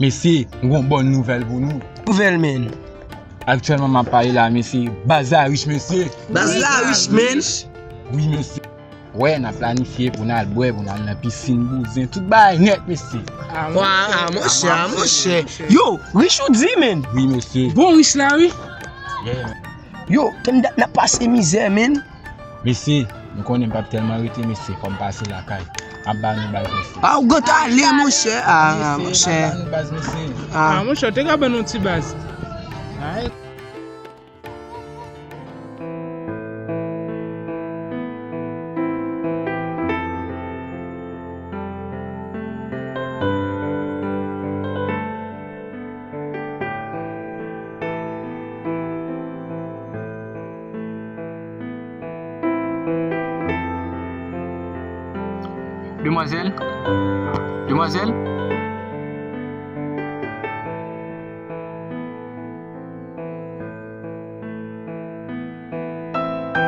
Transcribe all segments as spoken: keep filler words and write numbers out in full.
Mesye, m gon bòn nouvèl pou nou. Nouvèl, men. Aktyèlman, m ap pale la, mesye. Baz la rich, mesye. Baz la rich, men. Wi, mesye. Wè, n ap planifye pou n al bwè, pou n al nan pisin, bouzen, tout bagay nèt, mesye. Wa, a, monchè, a, monchè. Yo, rich ou di, men. Wi, mesye. Bon rich la, wi. Yeah. Yo, tann dat n ap pase mizè, men. Mesye, nou konnen m p ap tèlman rete, mesye, fò m pase lakay. M ap ba nou baz, mesye. A, ou gata ale, monchè. A, monchè. M ap ba nou baz, mesye. A, monchè, ou te ka ban nou ti baz. Ay. Demwazèl? Demwazèl?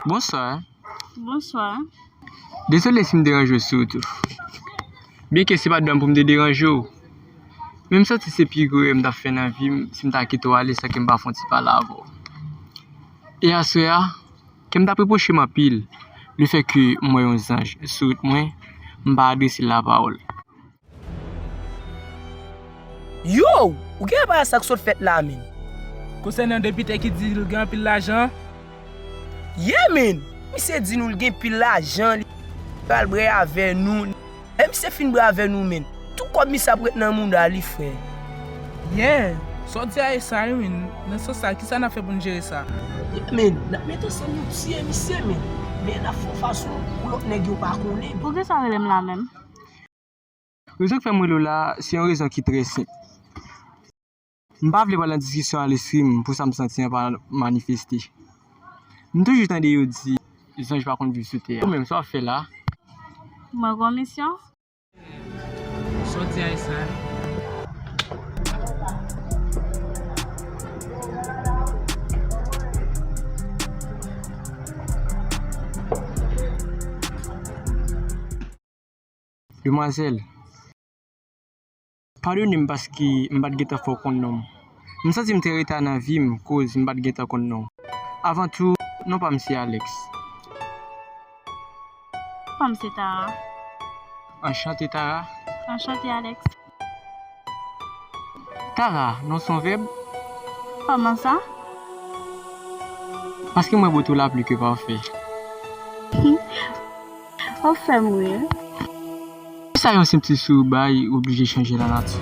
Bonswa. Bonswa. Dezole si m deranje w sitou. Byenke se pa dwa m pou m te deranje w, men m santi se pi gwo erè m t ap fè nan vi m si m ta kite w ale san ke m pa fè yon ti pale avè w. E aswè a, kè m t ap repwoche m anpil, lefètke m wè yon zanj sou wout mwen, m pa adrese l lapawòl. Yo! Ou gen pa sa k sot fèt la, men? Konsènan depite ki di l gen anpil lajan? Ye, men! Misye di nou l gen pil lajan, li pral bwè avè nou. Lè misye fin bwè avè nou, men, tout kòb misye ap ret nan mouda li, frè. Ye! Sa w di a e sa, wi, men. Nan sans sa, kisa n ap fè pou n jere sa? Ye, men, n ap met ansanm nou tiye misye, men. Men n ap fè yon fason pou lòt nèg yo pa konnen. Poukisa w rele m la menm? Rezon k fè m rele w la, se yon rezon ki trè senp. M pa vle pral nan diskisyon a lespri m pou sa m santi an pa manifeste. M toujou tande yo di, zanj pa konn viv sou tè a. Ou menm, sa w ap fè la? Mwen gon misyon. Sa w di a e sa? Demwazèl, padone m paske m pa t gentan fè w konn non m. M santi m te reta nan vi m koz m pa t gentan konn non w. Avan tou, non pa m se Alex. Non pa m se Tara. Anchante, Tara. Anchante, Alex. Tara, non se yon vèb? Kòman sa? Paske m wè bote w la pli ke pafè. W ap fè m ri wi. Kisa yon senp ti souri bay oblije chanje lanati?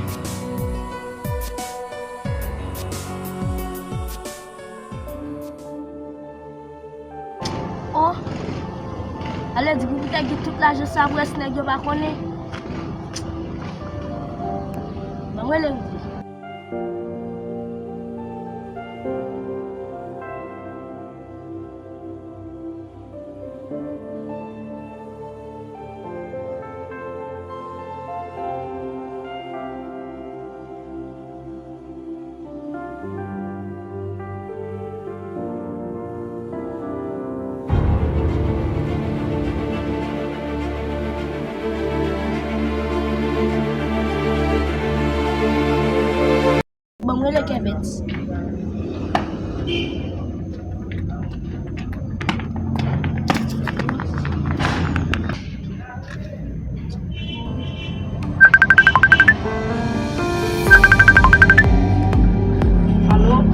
Oh! Alè di pou Pita gen tout lajan sa pou rès nèg yo pa konnen. Ban m rele Ricky. Ban m rele Kèbèt. Alo?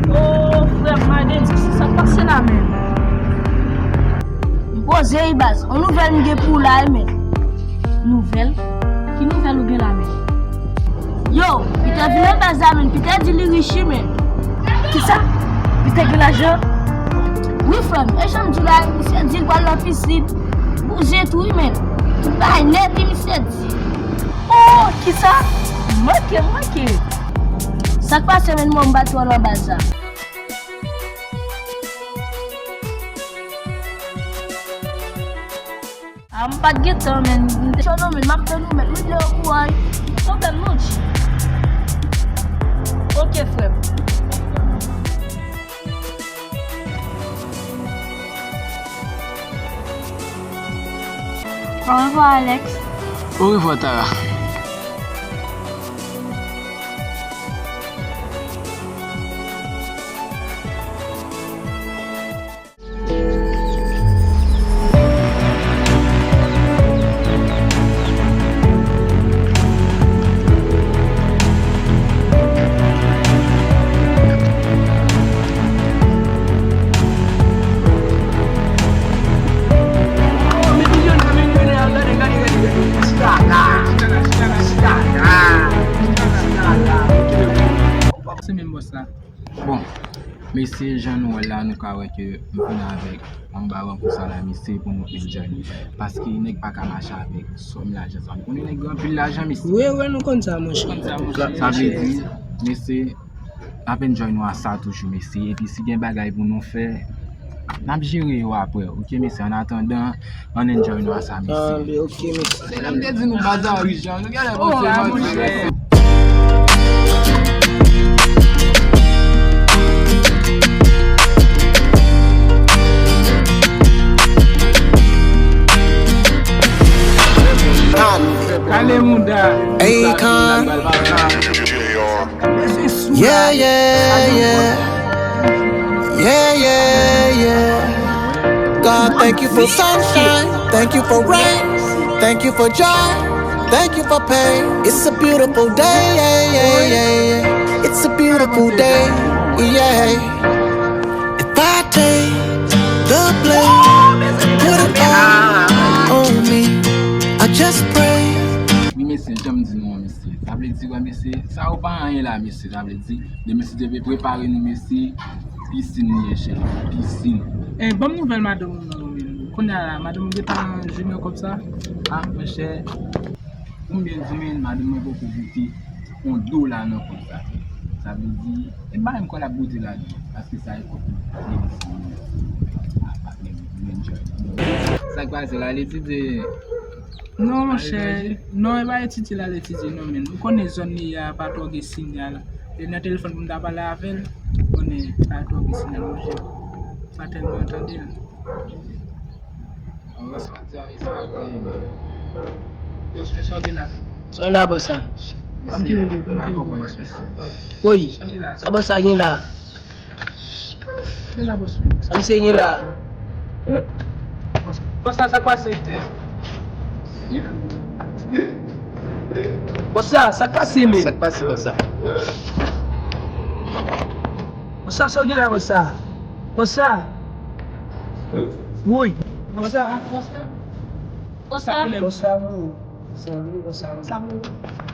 Oh, frè m, Madedi, se sa k pase la menm? M poze wi baz, yon nouvèl m gen pou w la wi menm. Nouvèl? Ki nouvèl ou gen la menm? Yo, Pita vin nan baz la menm, Pita di li rich wi menm. Kisa? Pita gen lajan? Wi frè m, e jan m di w la, misye di l pral nan pisin, bouzen tou wi menm. Tout bagay nèt wi misye di. Oh, kisa? M manke, m manke. Sa k pase menm, mwen m pa twò nan baz la. A, m pa t gen tan, men m te cho non, men m ap tann ou, men m te okouran. Pwoblèm non, G. Oke, frè m. Orevwa, Alex. Orevwa, Tara. Mesye, jan nou wè l la, nou ka wè ke m vin avèk yon baron konsa la, mesye, pou nou enjoy nou. Paske nèg pa ka mache avèk sòm lajan sa. Nou konnen nèg gen anpil lajan, mesye. Wi, wi, nou konn sa, monchè. Sa vle di, mesye, n ap enjoy nou a sa toujou, mesye. Epi si gen bagay pou nou fè, n ap jere yo apre, oke, mesye? An atandan, ann enjoy nou a sa, mesye. Anben, oke, mesye. Se lè m te di nou baz a rich, jan, nou genlè panse, monchè. Kale mouda. Akon. Yeah, yeah, yeah. Yeah, yeah, yeah. God, thank you for sunshine. Thank you for rain. Thank you for joy. Thank you for pain. It's a beautiful day. Yeah, yeah, yeah, yeah. It's a beautiful day. Yeah. If I take the blame, put it all on me. I just pray. Wi, mesye, jan m di nou an, mesye. Sa vle di, wè, mesye, sa yo pa anyen la, mesye. Sa vle di, demen, si Dye vle, prepare nou, mesye. Pisin li ye, cheri. Pisin. Eh, ban m nouvèl madanm ou non, men. Kounye a la, madanm ou gentan jwenn yon kòb sa? Ah, monchè. Konbyen di men, madanm mwen poko vote yon dola nan kont sa. Sa vle di, e bay m kòb la ap vote ladan. Paske sa e kòb mwen. Ah, patnè m, m enjoy. Sa k pase la, l etidye? Non, monchè. Non, e pa etidye l al etidye, non, men. Ou konnen zòn li ye a, pa twò gen sinyal. E nan telefòn pou m ta pale avè l, ou konnen pa twò gen sinyal, monchè. Pa tèlman tande l. Sa gen la, bòs la. Woy, sa bòs la gen la. Sa misye gen la. Bòs la, sa k pase? Bòs la, sa k pase, men? Sa k pase, bòs la? Bòs la, sa w gen la, bòs la? Bòs la. Woy. Bòs la, bòs la. Bòs la. Bòs la, bòs la.